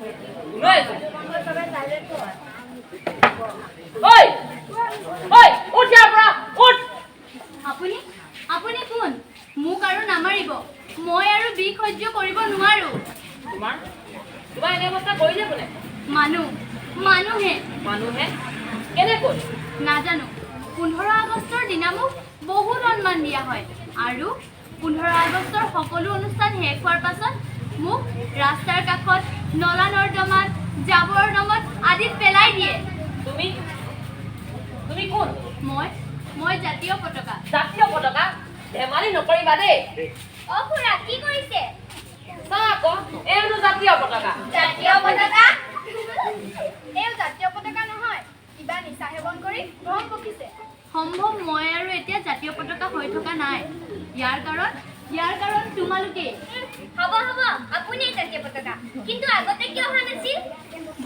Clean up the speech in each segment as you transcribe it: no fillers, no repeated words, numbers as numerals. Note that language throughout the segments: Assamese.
শুনোৱাই। ঐ ঐ, উঠ ইয়াৰ পৰা, উঠ। আপুনি আপুনি কোন? মোক আৰু নামাৰিব। মই আৰু বিষ সহ্য কৰিব নোৱাৰো। তোমাৰ তোমাৰ এনে অৱস্থা কৰিলে কোনে? মানুহ, মানুহে। মানুহে? কেনেকৈ? নাজানো। 15 আগষ্টৰ দিনা মোক বহুত সন্মান দিয়া হয় আৰু 15 আগষ্টৰ সকলো অনুষ্ঠান শেষ হোৱাৰ পাছত মোক ৰাস্তাৰ কাষত, নলা নৰ্দমাত, জাবৰৰ দমত আদিত পেলাই দিয়ে। তুমি তুমি কোন? মই মই জাতীয় পতাকা। জাতীয় পতাকা? ধেমালি নকৰিবা দেই। অ খুৰা, কি কৰিছে? চা আকৌ, এইটো জাতীয় পতাকা। জাতীয় পতাকা? এওঁ জাতীয় পতাকা নহয়, কিবা নিচা সেৱন কৰি ভ্ৰম বকিছে। সম্ভৱ মই আৰু এতিয়া জাতীয় পতাকা হৈ থকা নাই। ইয়াৰ কাৰণ তোমালোকেই। হ'ব হ'ব, আপুনি জাতীয় পতাকা। কিন্তু আগতে কিয় অহা নাছিল?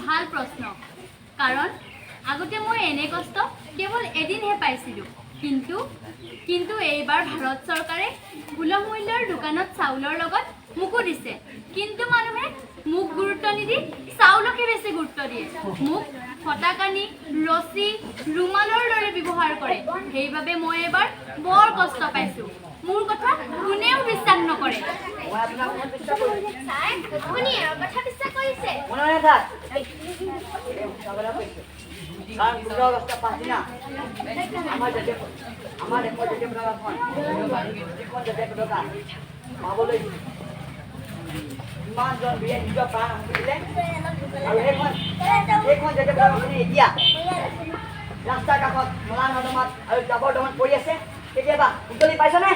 ভাল প্ৰশ্ন। কাৰণ আগতে মই এনে কষ্ট কেৱল এদিনহে পাইছিলোঁ। কিন্তু কিন্তু এইবাৰ ভাৰত চৰকাৰে সুলভ মূল্যৰ দোকানত চাউলৰ লগত মোকো দিছে। কিন্তু মানুহে মোক গুৰুত্ব নিদি চাউলকহে বেছি গুৰুত্ব দিয়ে। মোক ফটাকানি, ৰছী, ৰুমালৰ দৰে ব্যৱহাৰ কৰে। সেইবাবে মই এবাৰ বৰ কষ্ট পাইছোঁ। মোৰ কথা কোনেও বিশ্বাস নকৰে। মই আপোনাক কথা বিশ্বাস কৰিছোঁ। ছাৰ, আপুনি এওঁৰ কথা বিশ্বাস কৰিছে? মনে মনে থাক। এই সঁচা কথা কৈছোঁ। কাৰণ 15 আগষ্টৰ পাছদিনা আমাৰ দেশৰ জাতীয় পতাকাখন, যিখন জাতীয় পতাকা পাবলৈ ইমানজন বীৰে নিজৰ প্ৰাণ আহুতি দিলে আৰু সেইখন জাতীয় পতাকাখনে এতিয়া ৰাস্তাৰ কাষত, নলা নৰ্দমাত আৰু জাবৰ দমত পৰি আছে। কেতিয়াবা উজলি পাইছনে?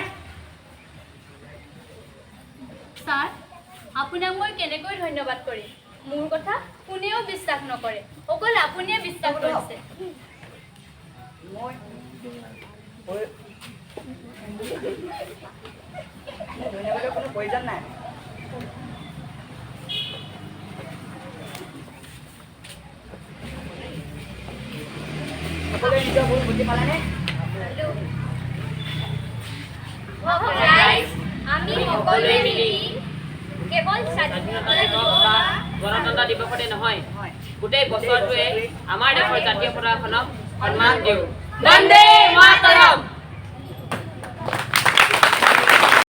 ছাৰ, আপোনাক মই কেনেকৈ ধন্যবাদ কৰিম? মোৰ কথা কোনেও বিশ্বাস নকৰে, অকল আপুনিয়ে বিশ্বাস কৰিছে। মই মোৰ ধন্যবাদৰ কোনো প্ৰয়োজন নাই। সকলোৱে নিজৰ ভুল বুজি পালেনে? ৰাইজ, আমি সকলোৱে মিলি কেৱল স্বাধীনতা দিৱস বা গণতন্ত্ৰ দিৱসতে নহয়, নহয়, গোটেই বছৰটোৱে আমাৰ দেশৰ জাতীয় পতাকাখনক সন্মান দিওঁ। বন্দে মাতৰম!